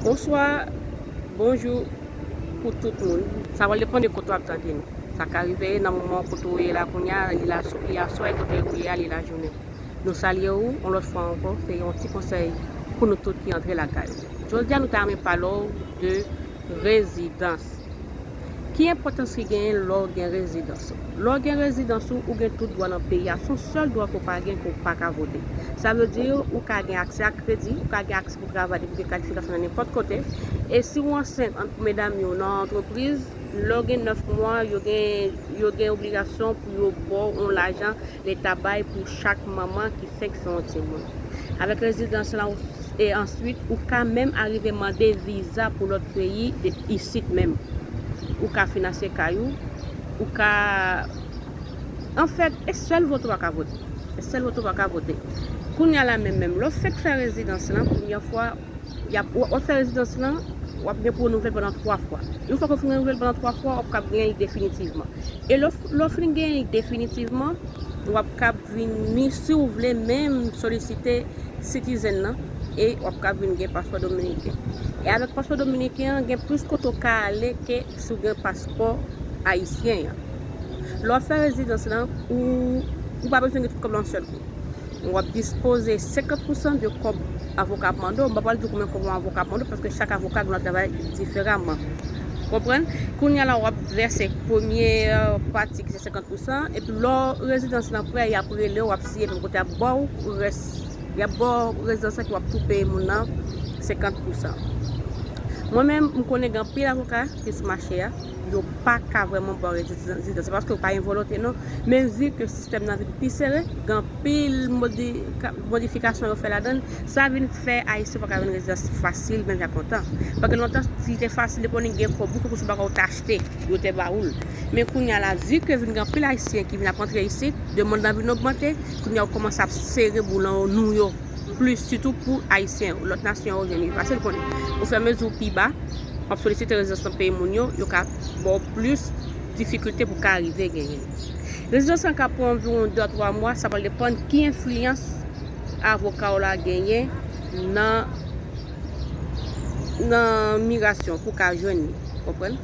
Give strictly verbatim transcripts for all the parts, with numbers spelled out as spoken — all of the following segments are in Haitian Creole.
Bonswa, bonjou pou tout moun. Sa va depann de kote w ap tande nou. Sa ka rive nan moman kote w ye la kounye a, li la sou, li aswè, kote w ye a, li lajounen. Nou salye w yon lòt fwa ankò, se yon ti konsèy pou nou tout ki antre lakay ou. Jodi a, nou ta renmen pale w de rezidans. Ki enpòtans ki genyen lè w gen rezidans ou? Lè w gen rezidans ou, ou gen tout dwa nan peyi a. Se yon sèl dwa ke w pa gen, ke w pa ka vote. Sa vle di, ou ka gen aksè a kredi, ou ka gen aksè pou travay depi w gen kalifikasyon nan nenpòt kote. E si w ansent, ant medam yo, nan antrepriz, lè w gen nèf mwa, yo gen, yo gen obligasyon pou yo ba w yon lajan Leta bay pou chak manman ki fèk fè yon timoun. Avèk rezidans lan, e answit, ou ka menm arive mande viza pou lòt peyi de isit menm. Ou ka finanse kay ou, ou ka, anfèt, e sèl vote w pa ka vote. E sèl vote w pa ka vote. Kounye a la menm, menm, lè w fèk fè rezidans lan, premyè fwa, y ap, w w ap fè rezidans lan, w ap gen pou w renouvle l pandan twa fwa. Yon fwa ke w fin renouvle l pandan twa fwa, w ap kab genyen l definitivman. E lè w, lè w fin genyen l definitivman, w ap kab vini, si w vle, menm solisite citizen nan, e w ap kab vin gen paspò dominiken. E avèk paspò dominiken an, gen plis kote w ka ale ke si w gen paspò ayisyen an. Lè w ap fè rezidans lan, ou, ou pa bezwen gen tout kòb lan yon sèl kou. W ap dispoze senkant pousan de kòb avoka ap mande w. M pa pral di w konbyen kòb yon avoka ap mande w, paske chak avoka gen yon travay diferaman. Konprann? Kounye a la, w ap vèse premye, euh, pati ki se senkant pousan, epi lè rezidans lan prè, y ap rele w, w ap siyen, menm kote y ap ba w rès, y ap ba w rezidans lan, epi w ap tou peye moun nan senkant pousan. Mwen menm, m konnen gen anpil avoka ki sou mache a, yo pa ka vrèman ba w rezidans, se paske yo pa gen volonte non, men vi ke sistèm nan vin pi sere, gen anpil modi-, ka-, modifikasyon yo fè ladan l, sa vin fè Ayisyen pa ka jwenn rezidans fasil, menm jan kontan. Paske lontan, si te fasil, depi w gen kòb ou, kòm si w pa ka w te achte, yo te ba ou l. Men kounye a la, vi ke vin gen anpil Ayisyen ki vin ap antre isit, demann nan vin ogmante, kounye a yo kòmanse ap sere boulon nou yo plis, sitou pou Ayisyen yo. Lòt nasyon yo vin fasil konnen. Ofiramezi ou pi ba, w ap solisite rezidans nan peyi moun yo, yo ka ba w plis difikilte pou w ka rive genyen. Rezidans lan ka pran anviwon de a twa mwa, sa pral depann ki enfliyans avoka w la genyen nan, nan migrasyon pou w ka jwenn li. Konprann?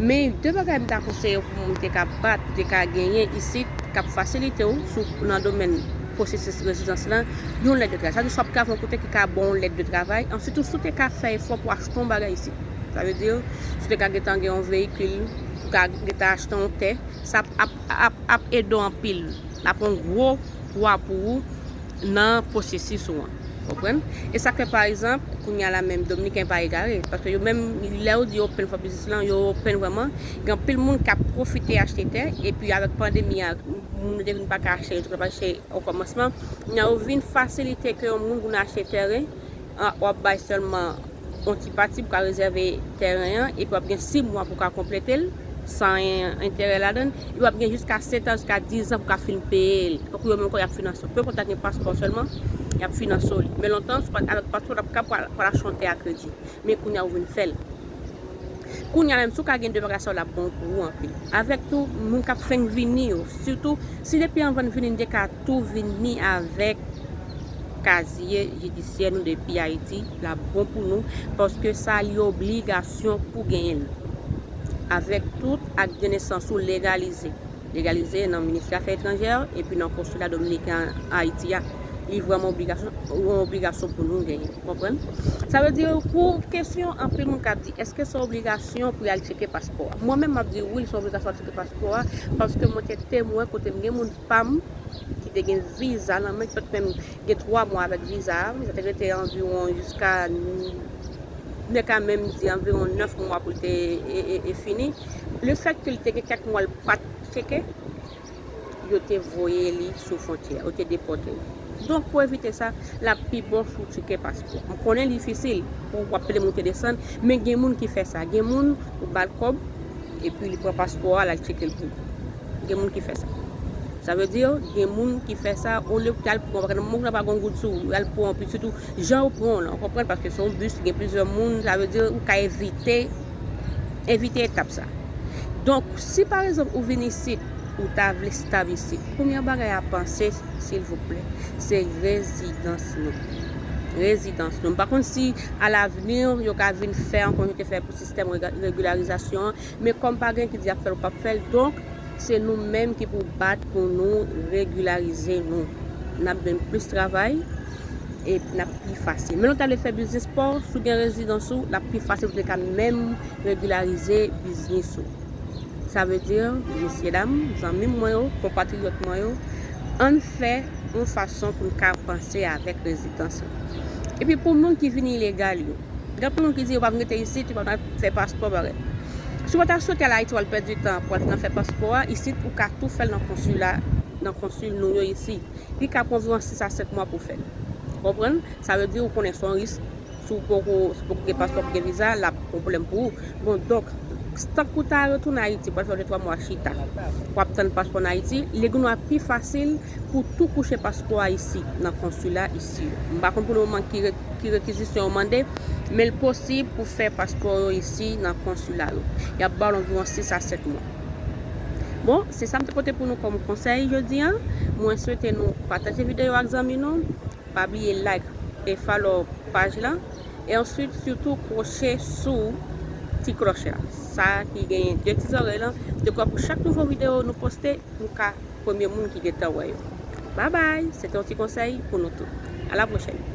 Men de bagay m ta konseye w pou moun te ka bat, pou te ka genyen isit, k ap fasilite w sou, nan domèn pwosesis rezidans lan, yon lèt de travay. Sa vle di, swa w ap travay yon kote ki ka ba w yon lèt de travay, answit ou, si w te ka fè efò pou achte yon bagay isit. Sa vle di, si w te ka gentan gen yon veyikil, ou ka gentan achte yon tè, sa ap, ap, ap, ap ede w anpil. L ap yon gwo pwa pou ou nan pwosesis ou an. Konprann? E sa k fè, pa egzanp, kounye a la menm, Dominiken pa egare. Paske yo menm, lè yo di yo open for business lan, yo open vrèman. Gen anpil moun k ap pwofite achte tè, epi avèk pandemi a, moun yo te vin pa ka achte, yo te pa achte o kòmansman. Kounye a yo vin fasilite ke yon moun vin achte teren, an, w ap bay sèlman yon ti pati pou ka rezève teren an, epi w ap gen sis mwa pou ka konplete l, san en-, enterè ladan l, epi w ap gen jiska sèt an, jiska diz an pou ka fin peye l. Tankou yo menm kò y ap finanse w. Pe enpòt, gen paspò sèlman, y ap finanse w li. Men lontan, sou pa-, avèk paspò, w ap ka pral, pral achte yon tè a kredi. Men kounye a ou vin fè l. Kounye a menm, si w ka gen de bagay sa yo, l ap bon pou ou anpil. Avèk tou, moun k ap fenk vini yo, sitou, si depi anvan n vini, n te ka tou vini avèk kazye jidisyè nou depi Ayiti, l ap bon pou nou, paske sa li obligasyon pou genyen l. Avèk tout ak de nesans ou legalize. Legalize nan Ministè Afè Etranjè, epi nan konsila dominiken an Ayiti a. Li vrèman obligasyon, yon obligasyon pou nou genyen. Konprann? Sa vle di, pou kesyon anpil moun k ap di, èske se yon obligasyon pou y al tcheke paspò a? Mwen menm, m ap di wi, se yon obligasyon al tcheke paspò a, paske mwen te temwen kote m gen moun pa m ki te gen viza nan men, ki pa t menm gen twa mwa avèk viza a, viza te rete anviwon jiska, m te ka menm di anviwon nèf mwa pou l te e, e, e fini. Lefètke li te gen kèk mwa l pa t tcheke, yo te voye li sou fwontyè, yo te depòte l. Donk, pou evite sa, l ap pi bon si w tcheke paspò. M konnen li difisil pou w ap pede moute desann, men gen moun ki fè sa. Gen moun, ou ba l kòb, epi li pran paspò a, l al tcheke l pou ou. Gen moun ki fè sa. Sa vle di, gen moun ki fè sa, olye pou y al pran, paske nan moman w pa gen goud sou ou, y al pran, epi sitou, jan yo pran w lan, w konprann, paske se yon bis, gen plizyè moun, sa vle di, ou ka evite, evite etap sa. Donk, si pa egzanp, ou vin isit, ou ta vle stab isit, premye bagay a panse, silvouplè, se rezidans nou. rezidans nou. M pa konn si alavni yo ka vin fè ankò jan yo te fè pou sistèm rega- regilarizasyon an, men kòm pa gen ki di y ap fè l ou p ap fè l, donk se nou menm ki pou bat pou nou regilarize nou. N ap jwenn plis travay e n ap pi fasil. Men lè w ta vle fè biznis pa w, si w gen rezidans ou, l ap pi fasil pou w te ka menm regilarize biznis ou. Sa vle di, mesye dam, zanmi m mwen yo, konpatriyòt mwen yo, ann fè yon fason pou n ka panse avèk rezidans la. Epi pou moun ki vini ilegal yo, gen anpil moun ki di yo p ap rete isit, yo p ap fè paspò bagay. Si w pa ta swete al Ayiti, w al pèdi tan pou al nan fè paspò a, isit ou ka tou fè l nan konsila, nan konsil nou yo isi. Li ka pran anviwon sis a sèt mwa pou fè l. Konprann? Sa vle di ou konnen se yon risk. Si w poko, si w poko gen paspò, poko gen viza, l ap yon pwoblèm pou ou. Bon, donk, tank ou ta retounen Ayiti, pou al fè yon de twa mwa chita, w ap tann paspò an Ayiti, li gen dwa pi fasil pou tou kouche paspò a isi, nan konsila isi. M pa konn pou le moman ki, re- ki rekizisyon yo mande, men l posib pou fè paspò yo isi nan konsila yo. Y ap ba w anviwon sis a sèt mwa. Bon, se sa m te pote pou nou kòm konsèy jodi a. Mwen swete nou pataje videyo ak zanmi nou. Pa bliye like e follow paj la. E answit, sitou kwoche sou ti klòch la. Sa ki genyen de ti zòrèy lan. Dekwa pou chak nouvo videyo nou poste, nou ka premye moun ki gentan wè yo. Babay! Se te yon ti konsèy pou nou tout. A la pwochèn!